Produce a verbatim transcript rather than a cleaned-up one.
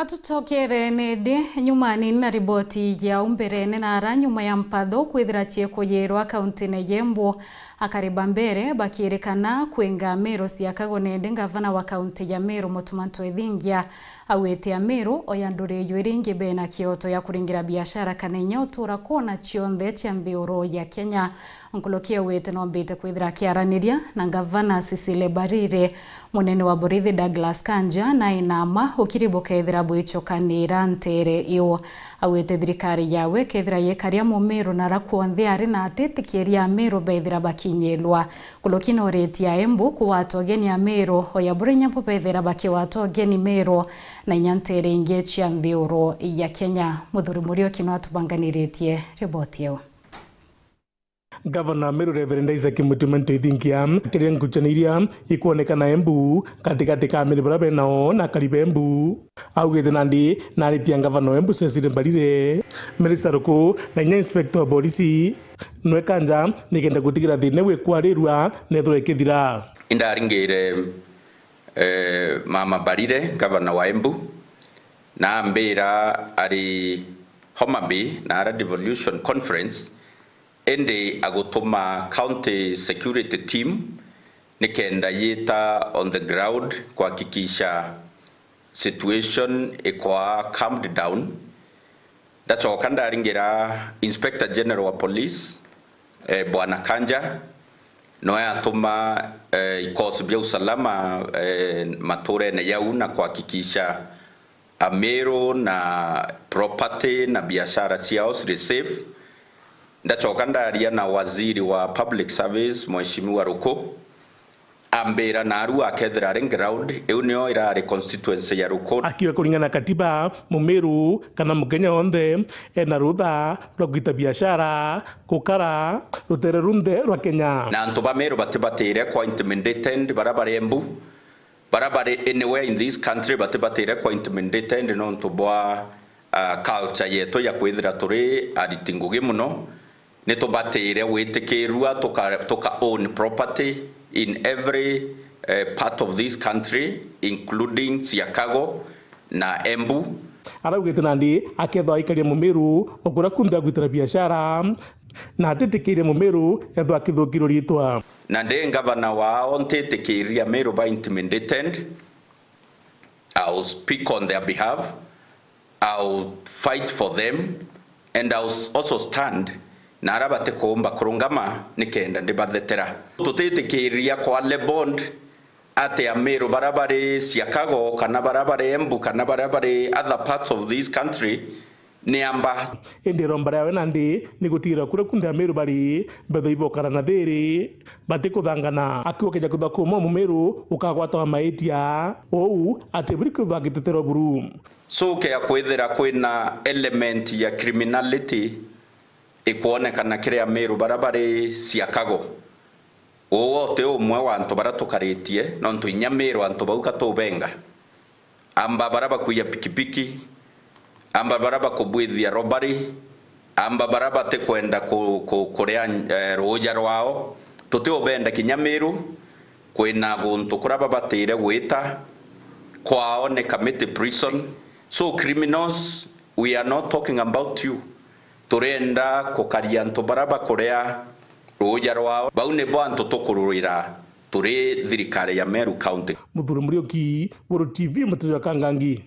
Atucokerene ndi nyuma nini na riboti ya umberene na ara nyuma ya mpatho kwithira ciekuyirwa kauntine ya Embu, akari ba mbere bakirikana kwinga Meru cia kago nende ngavana wa kaunti ya Meru Mutuma Ntwethingia augite Ameru oya nduri yu iringi bena kioto ya kuringira biashara kana inya utura kwona cionthe cia nthi uru ya Kenya. Nkuruki augite nombite kwithira akiaraniria na ngavana Cecily Mbarire. Munene wa borithi Douglas Kanja na inama ukiri bukethira bwichokanira ntere iu. Augite thirikari yawe kethira yekaria mumiru nara kwonthe ari na atitikiria Amiru bethira bakinyilwa. Nkuruki noritie Aembu kuwatwa ugeni Amiru oya buria inya bo bethira bakiwatwa ugeni Miru na inya ntere ingi cia nthi uru ya Kenya. Muthuri Muriuki no atubanganiritie riboti iu. Ngavana wa Meru Reverend Isaac Mutuma Ntwethingia akiria ngucanio iria ikwonekana Embu gatigati ka Ameru baria benao na akari ba Embu, augite nandi naritie ngavana wa Embu Cecily Mbarire, Minister Ruku na inya Inspector wa Borisi Noe Kanja nikenda gutigira thina iu ikwarirua na ithirwa ikithira. Indaringire eh, Mama Mbarire, ngavana wa Embu, na ambira ari Homa Bay na ara devolution conference, indi agutuma county security team nikenda yita on the ground kuhakikisha situation ikwa calmed down. Ndacoka ndaringira Inspector General wa Police, eh, Bwana Kanja, noe atuma, eh, ikosi bia usalama, eh, maturene yau na kuhakikisha Ameru na property na biashara ciao ciri safe. Ndacoka ndaria na waziri wa public service, Mheshimiwa Ruku, ambira naarua akethira ari ground, iu nio irari constituency ya Ruku. Akiuga kuringana na katiba, Mumiru kana Mukenya onthe ena rutha rwa gwita biashara, gukara rutere runthe rwa Kenya. Na antu ba Meru batibatire kwa intimidated, bara bari Embu, bara bari anywhere in this country batibatire kwa intimidated nontu bwa, ah, culture yetu ya kwithira turi ariti ngugi muno. Nitubatire gwitikirua tuka, tuka own property in every, eh, part of this country, including Chicago na Embu. Araugite nandi akethwa aikaria Mumiru o kuria kunthe agwitira biashara, na atitikirie Mumiru ethwa akithukirua riitwa. Na ndi ngavana wao, ntitikiria Meru ba intimidated. I'll speak on their behalf. I'll fight for them and I'll also stand na ara batikuumba kurungama nikenda ndibathetera. Tutitikiria kwa lebond ati Ameru bara bari Chicago kana bara bari Embu kana bara bari other parts of this country ni amba. Indi iromba riawe nandi ni gutigira kuria kunthe Ameru bari, mbethwa ibokara na thiri, batikuthangana. Akiukeja kwithwa kuuma Mumiru ukagwatwa maitia, uu ati buri kwithwa agitetera buru. Cuke ya kwithira kwina element ya criminality ikwonekana kiri Ameru bara bari Chicago. Uu uti umwe wa antu bara tukaritie, nontu inya Meru antu bau katubenga. Amba bara bakuia pikipiki, amba bara bakubwithia robbery, amba bara batikwenda ku, ku, kuria, eh, ruuja rwao. Tutiubenda kinya Meru, kwina guntu kuria babatire gwita, kwao ni Kamiti prison. So criminals, we are not talking about you. Turenda kukaria antu bara bakuria ruuja rwao. Bau nibo antu tukururira turi thirikari ya Meru County. Muthuri Muriuki, Weru T V, Muturia Kangangi.